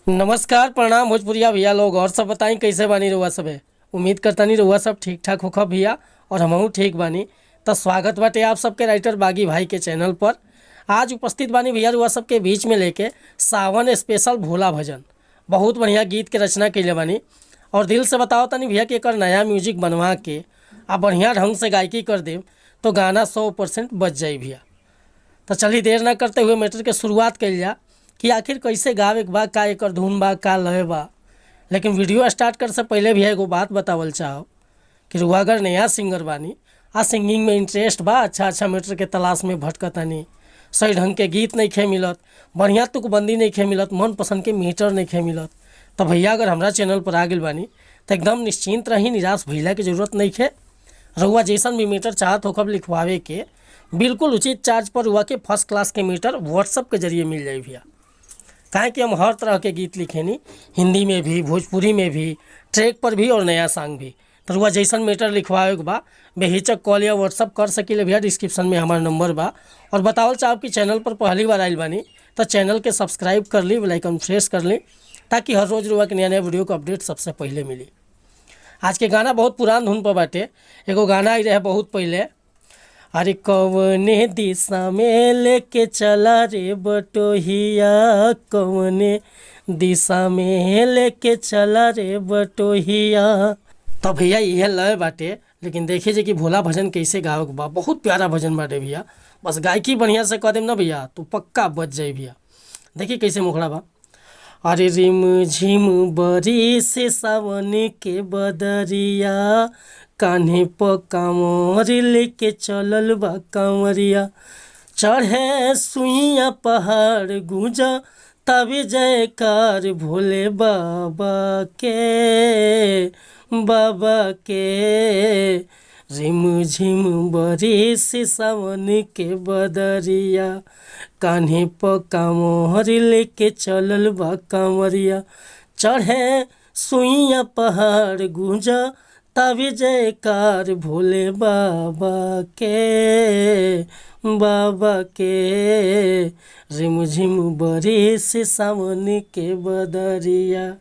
नमस्कार, प्रणाम भोजपुरिया भैया लोग। और सब बताई, कैसे बानी रउआ सबे? उम्मीद करतानी रउआ सब ठीक ठाक होखब भैया और हमहू ठीक बानी। तो स्वागत बाटे आप सबके राइटर बागी भाई के चैनल पर। आज उपस्थित बानी भैया रउआ सबके बीच में लेके सावन स्पेशल भोला भजन। बहुत बढ़िया गीत के रचना कइले बानी और दिल से बताओ तनी भैया कि एकर नया म्यूजिक बनवा के आ बढ़िया ढंग से गायकी कर देब तो गाना 100% बज जाई भैया। तो चलिए, देर ना करते हुए मैटर के शुरुआत कइल जा कि आखिर कैसे गावे के बा, का एकर धुन बा, का लय बा। लेकिन वीडियो स्टार्ट करे से पहले भी एगो बात बतावल चाहो कि रुआ अगर नया सिंगर बानी आ सिंगिंग में इंटरेस्ट बा, अच्छा अच्छा मैटर के तलाश में भटकतानी, सही ढंग के गीत नहीं खे मिलत, बढ़िया तुकबंदी नहीं खे मिलत, मन पसंद के मीटर नहीं खे मिलत, तो भैया अगर हमरा चैनल पर आ गेल बानी तो एकदम निश्चिंत रही, निराश भइला के जरूरत नहीं खे। रउआ जैसन भी मीटर चाहत होखब लिखवावे के, बिल्कुल उचित चार्ज पर रुआ के फर्स्ट क्लास के मीटर व्हाट्सअप के जरिए मिल जाई भैया। काहे कि हम हर तरह के गीत लिखेनी, हिंदी में भी, भोजपुरी में भी, ट्रैक पर भी और नया सॉन्ग भी। तो रुआ जैसन मीटर लिखवावे के बा, बेहिचक कॉल या व्हाट्सअप कर सकीले भैया। डिस्क्रिप्शन में हमार नंबर बा। और बतावल चाहब कि चैनल पर पहली बार आइल बानी तो चैनल के सब्सक्राइब कर ली, बेल आइकन प्रेस कर ली, ताकि हर रोज़ रुआ के नया नया वीडियो का अपडेट सबसे पहले मिली। आज के गाना बहुत पुरान धुन पर बाटे। एगो गाना आई रहे बहुत पहले, अरे कवने दिशा में लेके चला रे बटोहिया, कवने दिशा में लेके चला रे बटोहिया। तो भैया यह लय बाटे, लेकिन देखिए जे कि भोला भजन कैसे गावे के बा। बहुत प्यारा भजन बाटे भैया, बस गायकी बढ़िया से कह देम ना भैया तो पक्का बच जाई भैया। देखिए कैसे मुखड़ा बा। अरे रिम झिम बरी से सावन के बदरिया, कान्हे प कांवर लेके चलल बा कांवरिया, चढ़े सुइया पहाड़ गूंजा तबे जयकार भोले बाबा के, बाबा के। रिम झिम बरी से सावन के बदरिया, कान्हे प कांवर लेके चलल बा कांवरिया, चढ़े सुइया पहाड़ गूंजा तबे जयकार भोले बाबा के, बाबा के। रिम झिम बरी से सावन के बदरिया।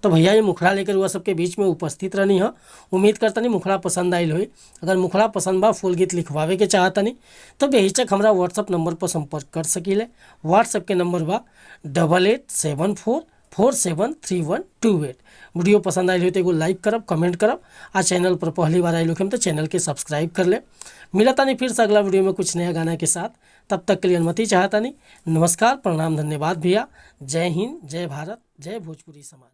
तो भैया ये मुखड़ा लेकर हुआ सबके बीच में उपस्थित रहनी है। उम्मीद करतनी मुखड़ा पसंद आइल होई। अगर मुखड़ा पसंद बा, फुल गीत लिखवावे के चाहतनी तो बेहिचक हमरा व्हाट्सअप नंबर पर संपर्क कर सकीले। व्हाट्सएप के नंबर बा 8874473128। वीडियो पसंद आइल हो तो एगो लाइक करब, कमेंट करब आ चैनल पर पहली बार आइल होखम तो चैनल के सब्सक्राइब कर ले। मिलता नहीं फिर से अगला वीडियो में कुछ नया गाना के साथ। तब तक के लिए अनुमति चाहता नहीं। नमस्कार, प्रणाम, धन्यवाद भैया। जय हिंद, जय भारत, जय भोजपुरी समाज।